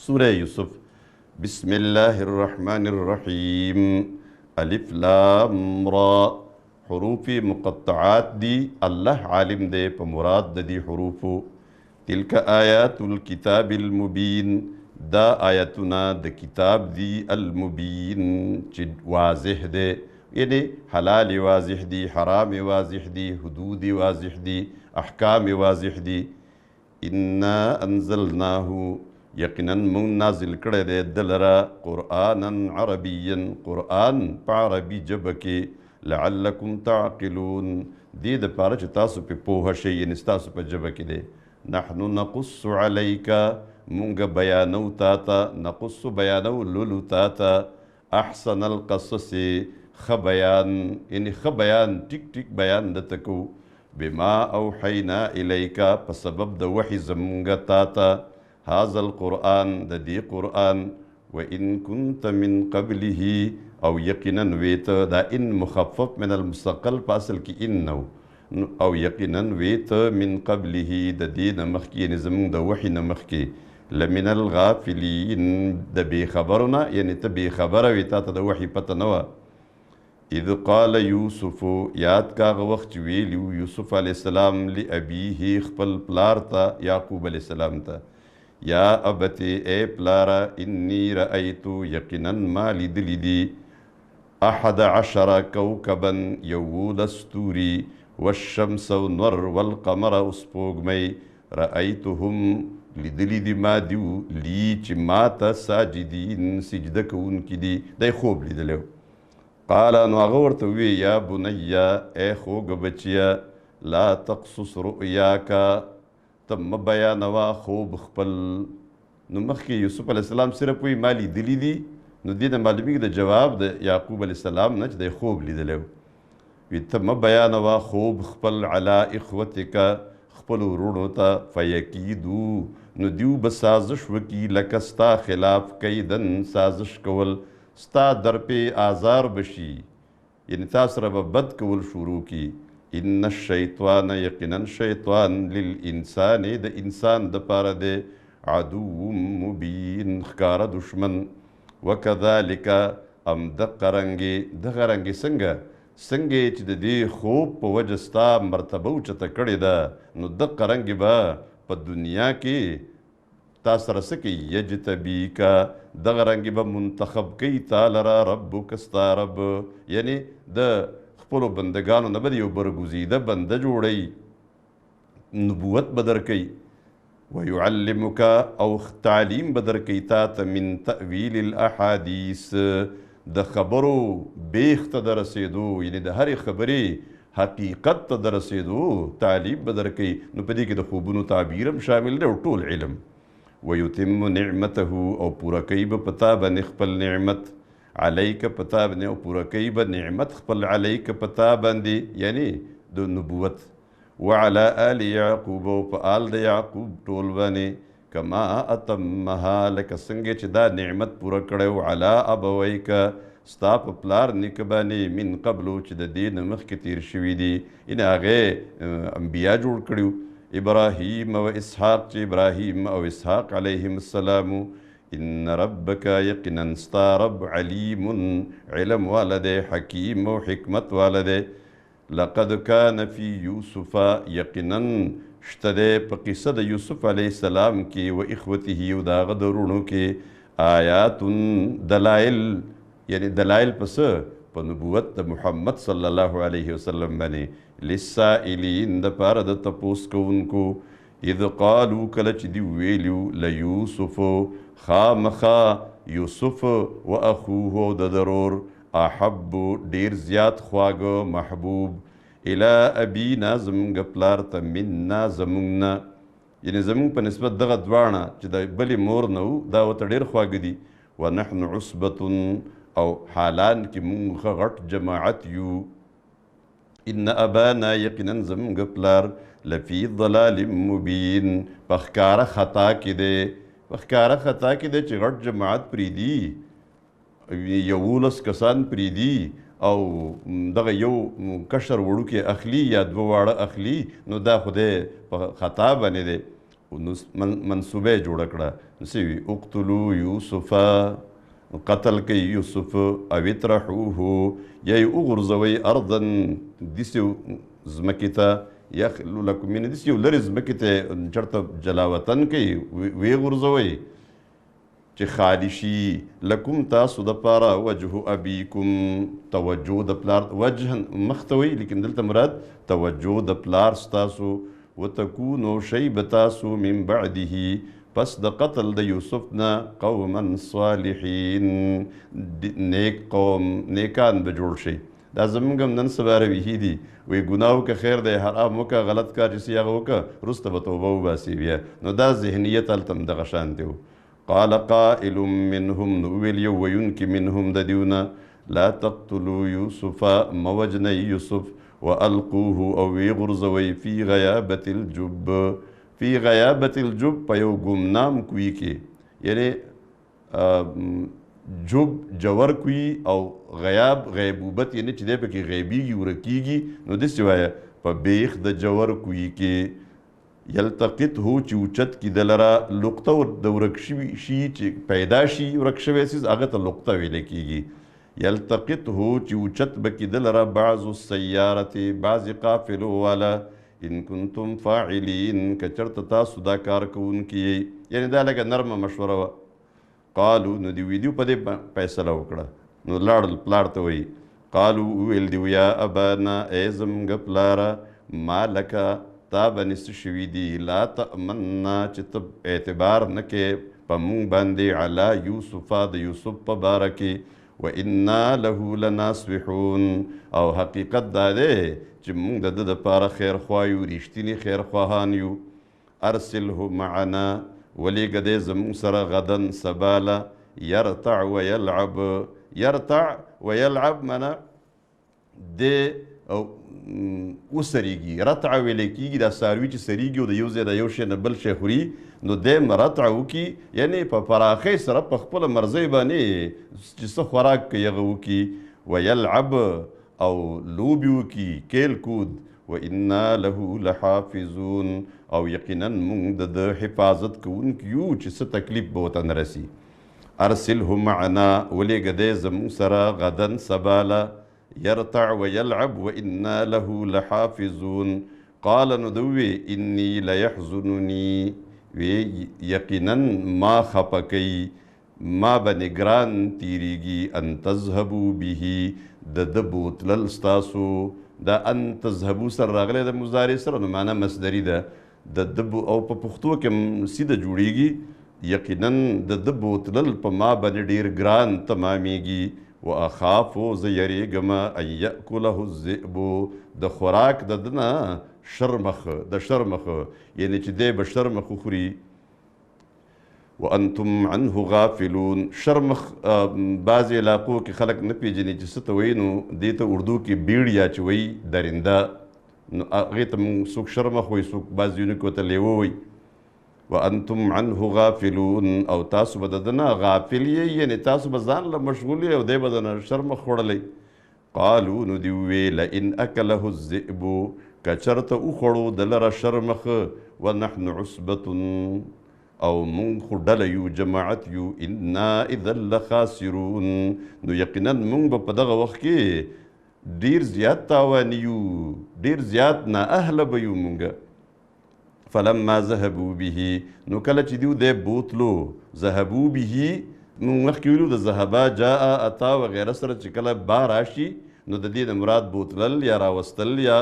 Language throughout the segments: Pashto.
سورة یوسف. بسم الله الرحمن الرحیم. الف لام را. حروف مقطعات دی، الله عالم دی په مراد د دې حروفو. تلک آیات الكتاب المبین، دا آیتونه د کتاب دی المبین چې واضح دی، یعنی حلال واضح دی، حرام واضح دی، حدود واضح دی، احکام واضح دی. انا انزلناه، یقینا مونږ نازل کړی دی دلره قرآنا عربیا، قرآن په عربي ژبه کې، لعلکم تعقلون، دې دپاره چې تاسو پې پوهه شئ، یعنې ستاسو په ژبه کې دی. نحن نقص علیک، مونږ بیانو تا ته، نقص بیانو لولو تا ته، احسن القصص، ښه بیان، یعنې ښه بیان، ټیک ټیک بیان درته کوو. بما اوحینا الیک، په سبب د وحي زمونږ تا ته، هذا القرآن، د دې قرآن، وإن كنت من قبله، او یقینا وې ته، دا ان مخفف من المستقل په اصل کې ان نه و، او یقینا وې ته من قبله، د دې نه مخکې، یعنې زمونږ د وحي نه مخکې، لمن الغافلین، د بې خبرو نه، یعنې ته بې خبره وې، تا ته د وحي پته نه وه. اذ قال یوسف، یاد کا هغه وخت چې ویلي وو یوسف علیه السلام لابیه، خپل پلار ته، یعقوب علیه السلام ته، یا ابتې، ای پلاره، انی رأیتو، یقینا ما لیدلي دي، احد عشر کوکبا، 11 ستوري، والشمس او نور، والقمر او سپوږمۍ، رأیتهم، لیدلي دي ما دیو، لی، چې ما ته ساجدین، سجده کوونکي دي. دی خوب لیدلی و. قال، نو هغه ورته وویل، یا بنیه، ای خوږه بچیه، لا تقصص رؤیاک، ته مه بیانوه خوب خپل. نو مخکې یوسف علیه السلام صرف وایي ما لیدلي دي، نو دې نه معلومیږي د جواب د یعقوب علیه السلام نه چې دی خوب لیدلی و. وی ته مه بیانوه خوب خپل علی اخوتک، خپلو وروڼو ته، فیکیدو، نو دیو به سازش وکړي لکه ستا خلاف، کیدن، سازش کول، ستا درپې آزار به شي، یعنې تا سره به بد کول شروع کړي. ان الشیطان، یقینا شیطان، للانسان، د انسان دپاره دی، عدو مبین، ښکاره دشمن. وکذلک، ام دقه رنګې، دغه رنګې څنګه، څنګه یې چې د دې خوب په وجه ستا مرتبه اوچته کړې ده، نو دقه رنګې به په دنیا کې تا سره څه کوي، یجتبیک، دغه رنګې به منتخب کوي تا لره ربک، ستا رب، یعنې د خپلو بندګانو نه به د یو برګزیده بنده جوړوي، نبوت به درکوي. ویعلمک، او تعلیم به درکوي تا ته، من تأویل الاحادیث، د خبرو بیخ ته د رسېدو، یعنې د هرې خبرې حقیقت ته د رسېدو تعلیم به درکوي. نو په دې کې د خوبونو تعبیر هم شامل دی او ټول علم. ویتم نعمته، او پوره کوي به په تا باندې خپل نعمت، علیک، په تا باندې، او پوره کوي به نعمت خپل علیک، په تا باندې، یعنې د نبوت، وعلى آل یعقوب، او په آل د یعقوب ټول باندې، کما اتمها، لکه څنګه چې دا نعمت پوره کړی و، علی ابویک، ستا په پلار نیکه باندې، من قبلو، چې د دې نه مخکې تېر شوي دي، یعنې هغې انبیا جوړ کړي وو، ابراهیم او اسحاق، چې ابراهیم او اسحاق علیهم السلام. ان ربک، یقینا ستا رب، علیم، علم والا دی، حکیم او حکمت والا دی. لقد کان فی یوسف، یقینا شته دی په قصه د یوسف علیه السلام کې، و اخوته، او د هغه د وروڼو کې، آیات، دلایل، یعنې دلایل په څه؟ په نبوت د محمد صلی الله علیه وسلم باندې، للسائلین، دپاره د تپوس کوونکو. اذ قالو، کله چې دوی ویلي لیوسف، خامخا یوسف، و اخوه، او د ده ورور، احب، ډیر زیات خواږه، محبوب، الی ابینا، زمونږ پلار ته، منا، زمونږ نه، یعنې زمونږ په نسبت دغه دواړه چې د بلې مور نه وو، دا ورته ډېر خواږه دي. ونحن عصبة، او حالان کې مونږ ښه غټ جماعت یو. ان ابانا، یقینا زمونږ پلار، لفی ضلال مبین، په ښکاره خطا کې دی، په ښکاره خطا کې دی چې غټ جماعت پرېږدي، 11 کسان پرېږدي او دغه یو کشر وړوکی اخلي یا دوه واړه اخلي، نو دا خو دی په خطا باندې دی. منصوبه جوړه کړه. نو څه وي؟ اقتلو یوسف، قتل کوي یوسف، او اطرحوه، یا یې وغورځوئ ارضا، داسې ځمکې ته، یخلو لکم، یعنې داسې یو لرې ځمکې ته چېرته جلاوطن کوي، ویې غورځوئ چې خالی شي لکم تاسو دپاره وجه ابیکم، توجه د پلار، وجه مخ ته وایي لیکن دلته مراد توجه د پلار ستاسو، وتکونو شی به تاسو من بعده، پس د قتل د یوسف نه، قوما صالحین، نیک قوم، نیکان به جوړ شي. دا زمونږ هم نن سبا رویحي دي، وایي ګناه وکړه خیر دی، حرام وکړه، غلط کار چې څه هغه وکړه، وروسته به توبه وباسي بیا. نو دا ذهنیت هلته هم دغه شان دی. قال قائل منهم، نو وویل یو ویونکي منهم د دیو نه، لا تقتلوا یوسف، مه وژنئ یوسف، والقوه، او ویې غورځوئ فی غیابة الجب، فی غیابة الجب، په یو ګمنام کوی کې، یعنې جب جور کوی او غیاب غیبوبت، یعنې چې دی پکې غیبیږي ورکیږي. نو داسې وایه په بیخ د جور کوی کې، یلتقطه، چې اوچت کړي ده لره، لقطه د ورک شوي شي چې پیدا شي ورک شوی څیز، هغه ته لقطه ویلی کېږي. یلتقطه، چې اوچت به کړي ده لره بعض السیارة، بعضې قافلو والا، ان کنتم فاعلین، که چېرته تاسو دا کار کوونکي یئ. یعنې دا لږه نرمه مشوره وه. قالو، نو دیو دیو په دې فیصله وکړه، نو لاړل پلار ته وایي، قالو، وویل دیو، یا ابانا، ای زمونږ پلاره، ما لکه، تا باندې څه شوي دي، لا تأمنا، چې ته اعتبار نه کې په مونږ باندې، علی یوسف، د یوسف په باره کې، وإنا له لناصحون، او حقیقت دا دی چې مونږ د ده دپاره خیرخواه یو، رښتیني خیرخواهان یو. ارسله معنا، ولېږه دی زمونږ سره، غدا، سبا له، یرتع ویلعب، یرتع ویلعب معنا دی او وسرېږي، رتع ویلی کېږي، دا څاروي چې سرېږي او د یو ځای د یو شی نه بل شی خوري، نو دی هم رتع وکړي، یعنې په پراخۍ سره په خپله مرضۍ باندې چې څه خوراک کوي هغه وکړي، ویلعب، او لوبې وکړي، کیل کود، وإنا له لحافظون، او یقینا مونږ د ده حفاظت کوونکي یو چې څه تکلیف به ورته نه رسي. ارسله معنا، ولېږه دی زمونږ سره، غدا، سبا له، يرتع ويلعب وإنا له لحافظون. قال، نو ده ووی، انی لیحزننی، وی یقینا ما خفه کوي، ما باندې ګران تیریږي، ان تذهبو به، د ده بوتلل ستاسو، دا ان تذهبو سره راغلی د مضارع سره، نو معنا مصدري ده، د ده او په پښتو کې هم سیده جوړیږي، یقینا د ده بوتلل په ما باندې ډېر ګران تمامیږي، واخاف، زه یریږم، ان یأکله الذئب، د خوراک د ده نه شرمخ، د شرمخ، یعنې چې دی به شرمخ وخوري، وانتم عنه غافلون. شرمخ بعضې علاقو کې خلک نه پېژني چې څه ته وایي، نو دې ته اردو کې بیړیا چې وایي درنده، نو هغې ته مونږ څوک شرمخ وایي، څوک بعضې ځایونو کې ورته لیوه وایي. وانتم عنه غافلون، او تاسو به د ده نه غافل یئ، یعنې تاسو به ځان له مشغول یئ او دی به د نه شرمخ خوړلی. قالو، نو دوی وویل، لئن اکله الذئب، که چېرته وخوړو ده لره شرمخ، ونحن عصبة، او مونږ خو ډله یو، جماعت یو، انا اذا لخاسرون، نو یقینا مونږ به په دغه وخت کې ډېر زیات تاواني یو، ډېر زیات نااهله به یو مونږ. فلما ذهبوا به، نو کله چې دیو دی بوتلو، ذهبوا به، مونږ مخکې ویلو د ذهبا، جاء، اتا وغیره سره چې کله با راشي، نو د دې د مراد بوتلل یا راوستل یا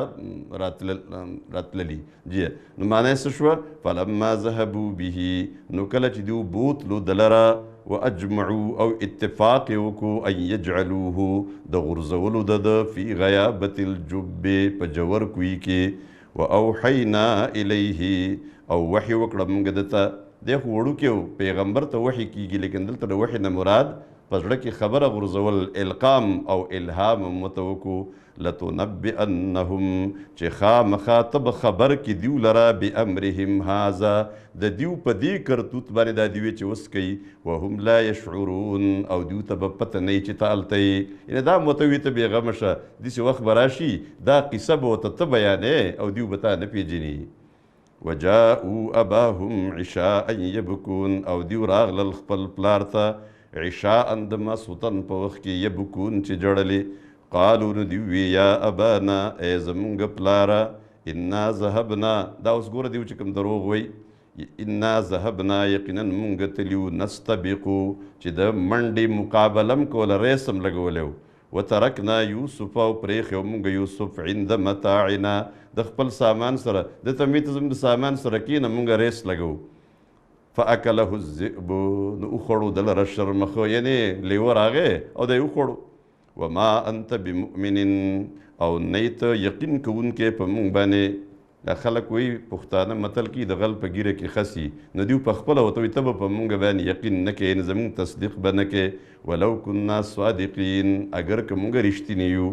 راتللي جی. نو معنی یې څه شوه؟ فلما ذهبوا به، نو کله چې دیو بوتلو دلره، واجمعوا، او اتفاق یې وکړو، ان یجعلوه، د غورځولو د ده، فی غیابة الجب، په جور کوی کې، واوحینا الیه، او وحی وکړه مونږ ده ته. دی خو وړوکی و، پیغمبر ته وحی کیږي، لیکن دلته د وحی نه مراد په زړه کې خبره غورځول، القام او الهام هم ورته وکړو، لتنبئنهم، چې خامخا ته به خبر کې دیو لره، بامرهم هذا، د دیو په دې کرتوت باندې دا دیوې چې اوس کوي، وهم لا یشعرون، او دیو ته به پته نه وي چې ته هلته یې. یعنې دا هم ورته ووایي ته بېغمه شه، داسې وخت به راشي دا قصه به ورته ته بیانې او دیو به تا نه پېژني. وجاءوا اباهم عشاء یبکون، او دیو راغلل خپل پلار ته عشاء د ماسوتن په وخت کې، یبکون چې ژړلې. قالو نو دیو وی یا ابانا، ای زمونږ پلاره، انا ذهبنا، دا اوس ګوره دیو چې کوم دروغ وایي، انا ذهبنا یقینا مونږ تلي وو، نستبقو چې د منډې مقابله هم کوله، ریس هم لګولی و، وترکنا یوسف او پرېښی و مونږ یوسف عند متاعنا، د خپل سامان سره، ده ته مې ته زموږ د سامان سره کښېنه مونږ ریس لګوو. فأکله الذئب، نو وخوړو ده لره شرمښه، یعنې لیوه راغی او دی وخوړو. وما انت بمؤمن، او نه یې ته یقین کوونکی په مونږ باندې. دا خلک وایي پښتانه متل کوي د غل په ږیره کې خسي، نو دیو په خپله ورته وایي ته به په مونږ باندې یقین نه کوې، یعنې زمونږ تصدیق به نه کوې. ولو کنا صادقین، اګر که مونږ رښتیني یو.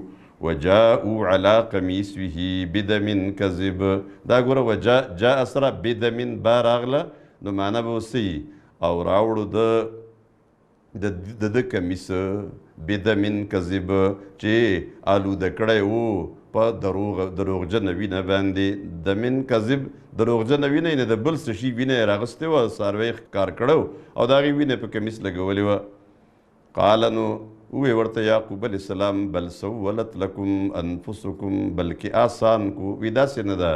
وجاءوا علی قمیصه بدم کذب، دا ګوره وجاء جاء سره بدم با راغله نو معنا به اوس څه وي؟ او راوړو د ده کمیس بدم کذب چې آلوده کړی و په دروغجنه وینه باندې. دمن کذب دروغجنه وینه، یعنې د بل څه شي وینه یې راغستې وه، څاروی یې ښکار کړی او د هغې وینه یې په کمیس لګولې وه. قال نو ووی ورته یعقوب علیه السلام بل سولت لکم انفسکم، بلکې آسان کو، وی داسې نه ده،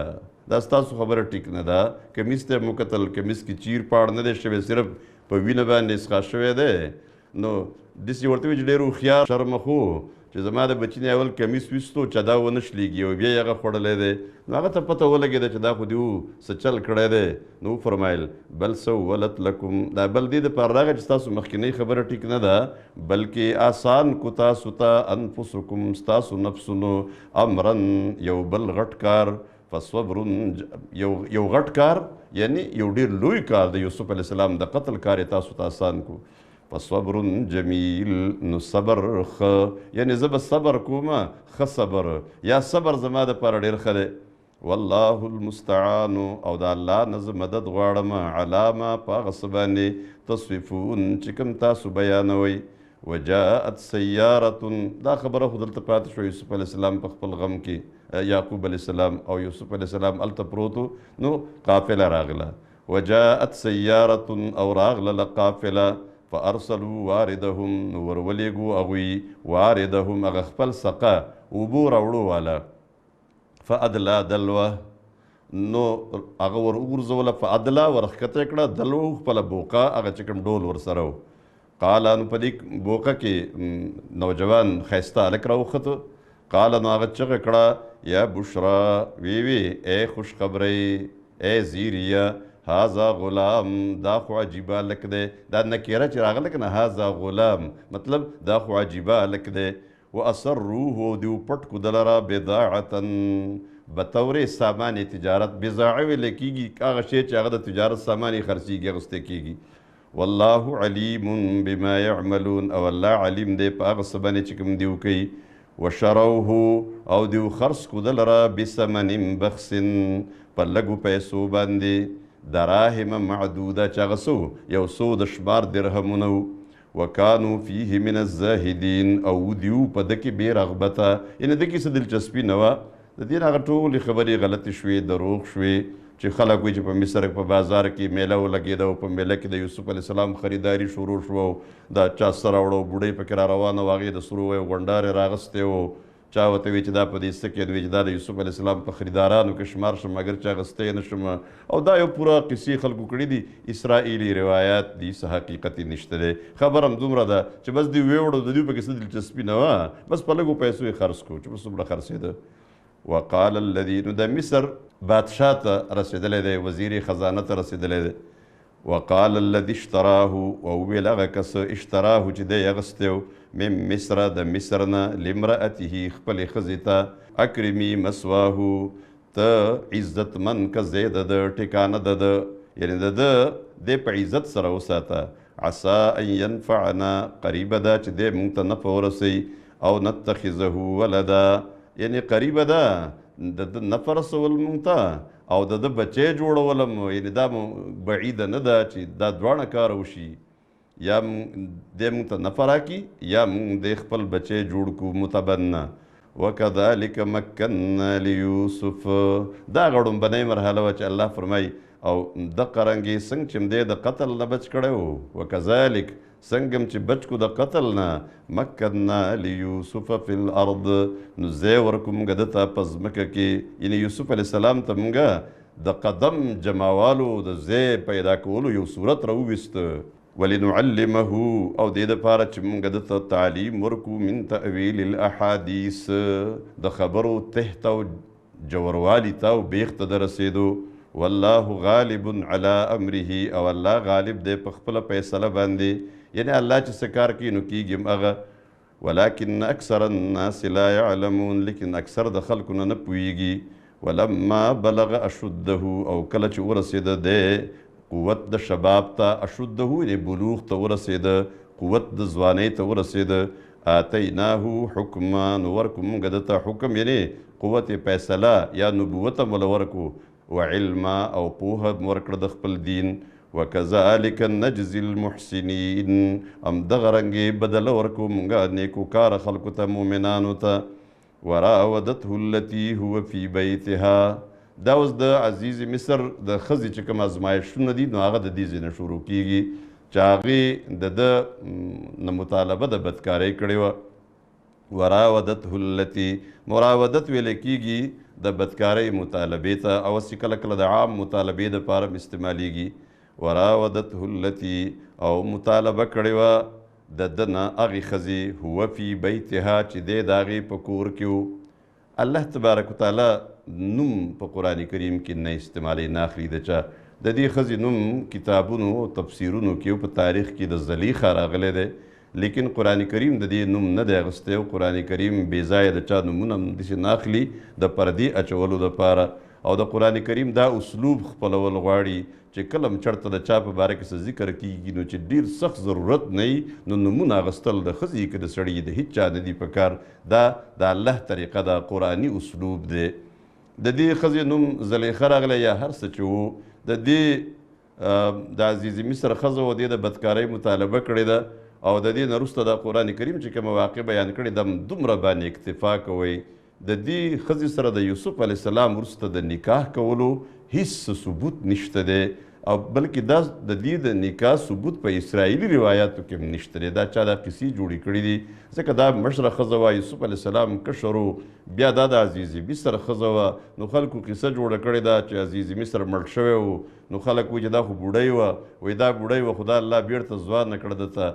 دا ستاسو خبره ټیک نه ده. کمیس ته مو کتل، کمیس کې چیر پاړ نه دی شوی، صرف په وینه باندې اسخا شوی دی. نو داسې ورته وی چې ډېر هوښیار شرمښ و چې زما د بچي نه اول کمیس ویستو چې دا ونه شلېږي او بیا یې هغه خوړلی دی. نو هغه ته پته ولګېده چې دا خو دیو څه چل کړی دی. نو وفرمایل بل سولت لکم، دا بل دې دپاره راغی چې ستاسو مخکینۍ خبره ټیک نه ده، بلکې آسان کو تاسو ته انفسکم ستاسو نفسونو امرا، یو بل غټ کار، فصبر، یو غټ کار یعنی یو ډېر لوی کار د یوسف علیه السلام د قتل کار یې تاسو ته آسان کو. فصبر جمیل، نو صبر ښه، یعنی زه به صبر کوم ښه صبر، یا صبر زما دپاره ډېر ښه دی. والله المستعان، او د الله نه زه مدد غواړم، علی ما په هغه څه باندې تصفون چې کوم تاسو بیانوئ. وجاءت سیارة، دا خبره خو دلته پاتې شوه یوسف علیه السلام په خپل غم کې، یعقوب علیه السلام او یوسف علیه السلام هلته پروت و، نو قافله راغله. وجاءت سیارة، او راغله قافله، فارسلوا واردهم، نو ورولېږو هغوی واردهم هغه خپل سقه اوبو راوړو والا، فادلا دلوه، نو هغه ور وغورځوله، فادلا ورښکته یې کړه، دلوه خپله بوقه هغه چې کوم ډول ورسره و. قال نو په دې بوقه کې نوجوان ښایسته هلک راوخته. قال نو هغه چغه کړه یا بشرا، وی وی ای خوشخبرۍ، ای زیریه، هذا غلام، دا خو عجیبه هلک دی. دا نکره چې راغله که نه، هذا غلام مطلب دا خو عجیبه هلک دی. واسروه، دیو پټ کو دلره بضاعة، بطور سامان تجارت، بضاعه ویل کېږي هغه شی چې هغه د تجارت سامان یې خرڅېږي، اخیستی کېږي. والله علیم بما یعملون، او الله علیم دی په هغه څه باندې چې کوم دیو کوي. وشروه، او دیو خرڅ کو دلره بثمن بخس، په لږو پیسو باندې، دراهم معدوده چې هغه څه وو؟ یو څو د شمار درهمونه وو. وکانو فیه من الزاهدین، او دیو په ده کې بې رغبته، یعنې ده کې څه دلچسپي نه وه. د دې نه هغه ټولې خبرې غلطې شوې، دروغ شوې چې خلک وایي چې په مصر په بازار کې میله ولګېده او په میله کې د یوسف علیه السلام خریداري شروع شوه او دا چا څه راوړه او بوډۍ پکې را روانه وه، هغې د سرو یو غونډار یې راغستی و، چا ورته وی چې دا په دې څه کې دی، چې دا د یوسف علیه السلام په خریدارانو کې شمار شم مګر چې اخیستی یې نه شم. او دا یو پوره قصې خلکو کړي دي، اسرائیلي روایات دي، څه حقیقت یې نشته دی. خبره هم دومره ده چې بس دوی ویوړو، د دوی پکې څه دلچسپي نه وه، بس په لږو پیسو یې خرڅ کړو چې بس څومره خرڅېده. وقال الذي، نو د مصر بادشاه ته رسېدلی دی، وزیر خزانه ته رسېدلی دی. وقال الذي اشتراه، او ویل هغه کس اشتراه چې دی اخیستی و، من مصر د مصر نه، لامرأته خپلې ښځې ته، اکرمي مثواه، ته عزتمن که ځای د ده، ټکانه د ده، یعنې د ده دی په عزت سره وساته. عسا ان ینفعنا، قریبه ده چې دی موږ ته نفع ورسوي، او نتخذه ولدا، یعنې قریبه ده د ده نفع رسول موږ ته او د ده بچی جوړول هم، یعنې دا مو بعیده نه ده چې دا دواړه کار وشي، یا دی موږ ته نفع راکړي یا موږ دی خپل بچی جوړ کړو متبنه. وکذلک مکنا لیوسف. دا هغه ړومبنۍ مرحله وه چې الله فرمایي او دقه رنګ یې څنګه چې دی د قتل نه بچ کړی و، وکذلک څنګه چې بچ کو د قتل نه، مکنا لیوسف فی الارض، نو ځای ورکړو مونږ ده ته په ځمکه کې، یعنې یوسف علیه السلام ته مونږ د قدم جمعوالو د ځای پیدا کولو یو صورت راوویسته. ولنعلمه، او دې دپاره چې مونږ ده ته تعلیم ورکړو من تأویل الاحادیث، د خبرو تحت او جوروالي ته او بیخ ته د رسېدو. والله غالب علی امره، او الله غالب دی په خپله فیصله باندې، یعنې الله چې څه کار کوي نو کېږي هم هغه. ولكن اکثر الناس لا يعلمون، لیکن اکثر د خلکو نه نه پوهېږي. ولما بلغ اشده، او کله چې ورسېده دی قوت د شباب ته، اشده یعنې بلوغ ته ورسېده، قوت د ځوانۍ ته ورسېده، آتیناه حکما، نو ورکړو مونږ ده ته حکم، یعنې قوت فیصله یا نبوت هم له ورکړو، وعلما، او پوهه هم ورکړه د خپل دین. وکذلک نجزي المحسنین، همدغه رنګ یې بدله ورکړو مونږ نیکوکاره خلکو ته، مؤمنانو ته. وراودته التي هو فی بیتها، دا اوس د عزیز مصر د ښځې چې کوم ازمایښتونه دي نو هغه د دې ځای نه شروع کېږي چې هغې د ده نه مطالبه د بدکارۍ کړې وه. وراودته التي، مراودت ویل کېږي د بدکارۍ مطالبې ته، او هسې کله کله د عام مطالبې دپاره هم استعمالېږي. وراودته التي، او مطالبه کړې وه د ده نه هغې ښځې، هو فی بیتها، چې دی د هغې په کور کې و. الله تبارک وتعالی نوم په قرآن کریم کې نه استعمالوي، نه اخلي د چا. د دې ښځې نوم کتابونو او تفسیرونو کې او په تاریخ کې د زلیخا راغلی دی، لیکن قرآن کریم د دې نوم نه دی اخیستی، او قرآن کریم بې ځایه د چا نومونه هم داسې نه اخلي د پردې اچولو دپاره. او د قرآن کریم دا اسلوب خپلول غواړي چې کله هم چېرته د چا په باره کې څه ذکر کېږي نو چې ډېر سخت ضرورت نه وي نو نومونه اخیستل د ښځې که د سړي د هیچا نه دي په کار. دا د الله طریقه ده، قرآني اسلوب دی. د دې ښځې نوم زلیخه راغلی یا هر څه چې و، د دې د عزیز مصر ښځه وه، دې د بدکارۍ مطالبه کړې ده. او د دې نه وروسته دا قرآن کریم چې کومه واقع بیان کړې ده دومره باندې اکتفا کوئ. د دې ښځې سره د یوسف علیه السلام وروسته د نکاح کولو هیڅ ثبوت نشته دی، او بلکې دا د دې د نکاح ثبوت په اسرائیلي روایاتو کې هم نشته دی. دا چا دا قصې جوړې کړې دي، ځکه دا مشره ښځه وه، یوسف علیه السلام کشر و، بیا دا د عزیز مصر ښځه وه، نو خلکو قصه جوړه کړې ده چې عزیز مصر مړ شوی و، نو خلک وایي چې دا خو بوډۍ وه، وایي دا بوډۍ وه خو دا الله بیرته ځوانه کړه ده ته.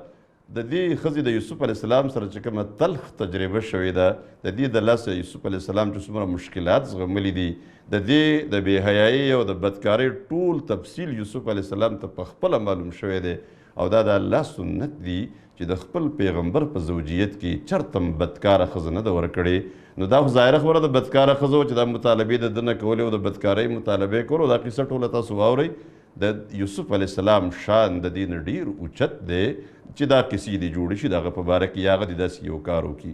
د دې ښځې د یوسف علیه السلام سره چې کومه تلخ تجربه شوې ده، د دې د لاسه یوسف علیه السلام چې څومره مشکلات زغملي دي، د دې د بې حیایۍ او د بدکارۍ ټول تفصیل یوسف علیه السلام ته په خپله معلوم شوی دی. او دا د الله سنت دي چې د خپل پیغمبر په زوجیت کې چرته هم بدکاره ښځه نه ده ورکړې. نو دا خو ظاهره خبره ده بدکاره ښځه وه چې دا مطالبې د ده نه کولې او د بدکارۍ مطالبه یې کوله. دا قصه ټوله تاسو واورئ. د یوسف علیه السلام شان د دې نه ډېر اوچت دی چې دا قصې دې جوړې شي د هغه په باره کې، یا هغه دې داسې یو کار وکړي.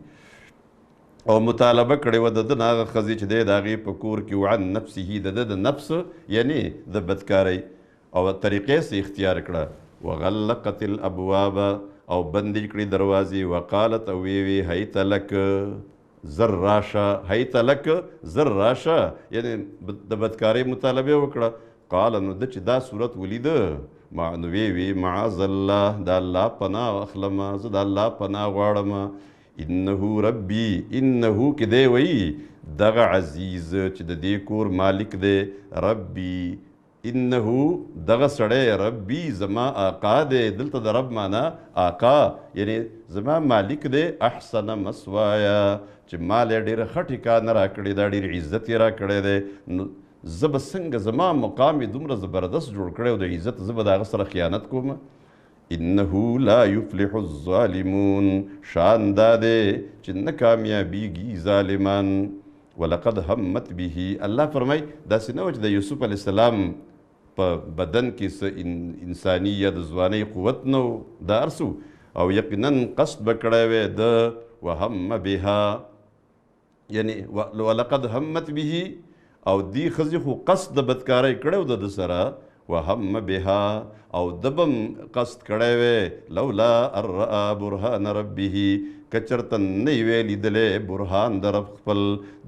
او مطالبه کړې وه د ده نه هغه ښځې چې دی د هغې په کور کې و، عن نفسه، د ده د نفس یعنې د بدکارۍ او طریقې څه اختیار کړه. وغلقت الابواب، او بندې کړې دروازې. وقالت، او ویې وې هیت لک، زر راشه، هیت لک زر راشه، یعنې د بدکارۍ مطالبه وکړه. قال، نو ده چې دا صورت ولیده، نو ویې وې معاذ الله، د الله پناه اخلم، زه د الله پناه غواړم. انه ربي، انه کې دی وایي دغه عزیز چې د دې کور مالک دی، ربي، انه دغه سړی ربي زما آقا دی. دلته د رب معنا آقا، یعنې زما مالک دی. احسن مسوایا، چې ما له ډېره ښه ټیکانه راکړې ده، ډېر عزت یې راکړی دی، نو زه به څنګه زما مقام یې دومره زبردست جوړ کړی او د عزت زه به د هغه سره خیانت کوم؟ انه لا یفلح الظالمون، شان دا دی چې نه کامیابیږي ظالمان. ولقد همت به، الله فرمایي داسې نه وه چې د یوسف علیه السلام په بدن کې څه انساني یا د ځوانۍ قوت نه و، دا هر څه او یقینا قصد به کړی وی ده. وهم بها، یعنې ولقد همت به، او دې ښځې خو قصد د بدکارۍ کړی و د ده سره. وهم بها او ده به هم قصد کړی وی، لولا ان رأی برهان ربه، که چېرته نه یې وی لیدلی برهان د رب خپل،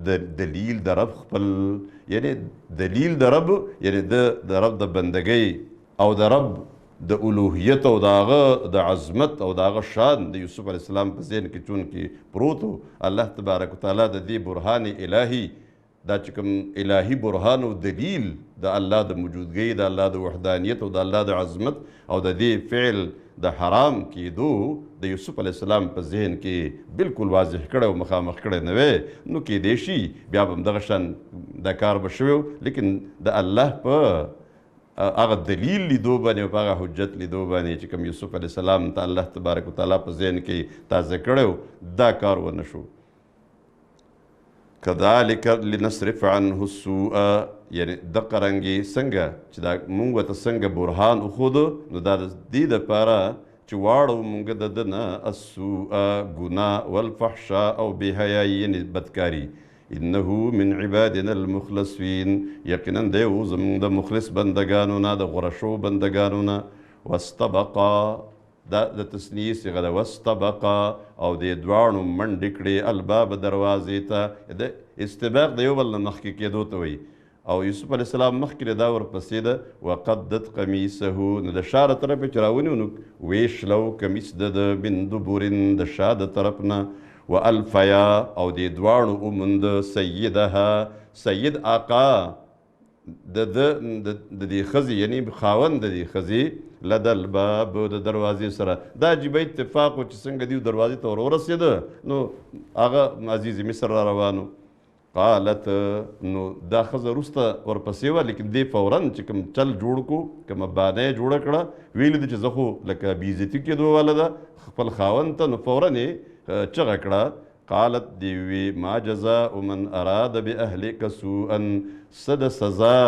د دلیل د رب خپل، یعنی دلیل د رب، یعنی د رب د بندګۍ او د رب د الوهیت او د هغه د عظمت او د هغه شان د یوسف علیه السلام په ذهن کې چونکې پروت و، الله تبارک وتعالی د دې برهان الهي، دا چې کوم الهي برهان او دلیل د الله د موجودګۍ، د الله د وحدانیت او د الله د عظمت او د دې فعل د حرام کېدو د یوسف علیه السلام په ذهن کې بالکل واضح کړی او مخامخ کړی نه وی، نو کېدی شي بیا به هم دغه شان دا کار به شوی و، لیکن د الله په هغه دلیل لیدو باندې او په هغه حجت لیدو باندې چې کوم یوسف علیه السلام ته الله تبارک وتعالی په ذهن کې تازه کړی و، دا کار ونه شو. کذالک لنصرف عنه السوء، یعنی دقه رنګې څنګه چې دا مونږ ورته څنګه برهان وښودو، نو دا د دې دپاره چې واړو مونږ د ده نه السوء ګناه، والفحشاء او بې حیایي یعنی بدکاري، انه من عبادنا المخلصین، یقینا دی و زمونږ د مخلص بندګانو نه، د غوره شوو بندګانو نه. واستبقا، دا د تثنیې صیغه ده، واستبقا او دې دواړو منډې کړې الباب دروازې ته، د استباق د یو بل نه مخکې کېدو ته وایي، او یوسف علیه السلام مخکې له دا ورپسې ده، وقدت قمیصه، نو د شا له طرفه چې راونیو نو ویې شلو کمیس د ده، من دبر د شا د طرف نه، والفیا او دې دواړو وموند سیدها، سید آقا د ده د دې ښځې یعنی خاوند د دې ښځې، لدى الباب د دروازې سره. دا عجیبه اتفاق و چې څنګه دیو دروازې ته ور ورسېده، نو هغه عزیز مصر را روانو. قالت، نو دا ښځه وروسته ورپسې وه، لیکن دې فوراً چې کوم چل جوړ کړو، کومه بانه یې جوړه کړه، ویلي دي چې زه خو لکه بې عزتي کېدو واله ده خپل خاوند ته، نو فوراً یې چغه کړه. قالت، دې ووی ما جزاء من اراد باهلک سوءا، څه د سزا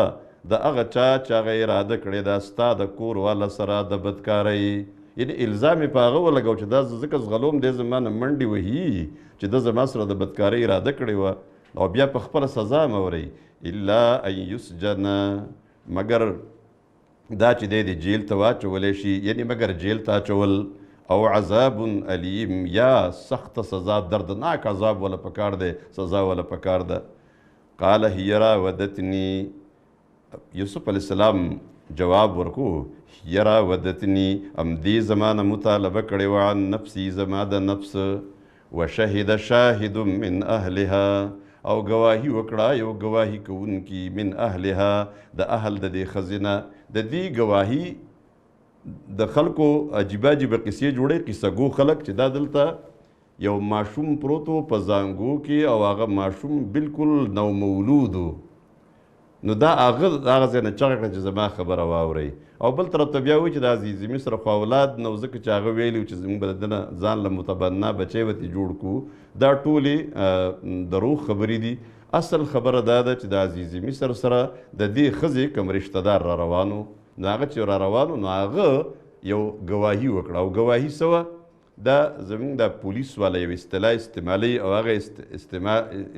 د هغه چا چې هغه اراده کړې ده ستا د کور والا سره د بدکارۍ، یعنی الزام یې په هغه ولګاو چې دا زه ځکه ځغلوم، دی زما نه منډې وهي چې ده زما سره د بدکارۍ اراده کړې وه، او بیا په خپله سزا مه ورئ. الا ان یسجن، مګر دا چې دی د جیل ته واچولی شي، یعنی مګر جیل ته اچول، او عذاب الیم، یا سخته سزا، دردناک عذاب وله پکار دی، سزا وله پکار ده. قال هي راودتني، یوسف علیه السلام جواب ورکو، هي راودتني، ام دې زما نه مطالبه کړې وه، عن نفسي زما د نفس، وشهد شاهد من اهلها، او ګواهي وکړه یو ګواهي کوونکي، من اهلها د اهل د دې ښځې نه. د دې ګواهي د خلکو عجیبه عجیبه قصې جوړې، قصه ګو خلک چې دا دلته یو ماشوم پروت و په زانګو کې، او هغه ماشوم بالکل نومولود و، نو دا هغه هغه ځای نه چغه کړه چې زما خبره واورئ. او بل طرف ته بیا وایي چې د عزیز مصر خو اولاد نه و، ځکه چې هغه ویلي و چې زموږ به د ده نه ځان له متبنا بچی به ترې جوړ کړو. دا ټولې دروغ خبرې دي. اصل خبره دا ده چې د عزیز مصر سره د دې ښځې کوم رشته دار را روان و، نو هغه چې را روان و نو هغه یو ګواهي وکړه، او ګواهي څه وه؟ دا زموږ د پولیس والا یو اصطلاح استعمالوي، او هغه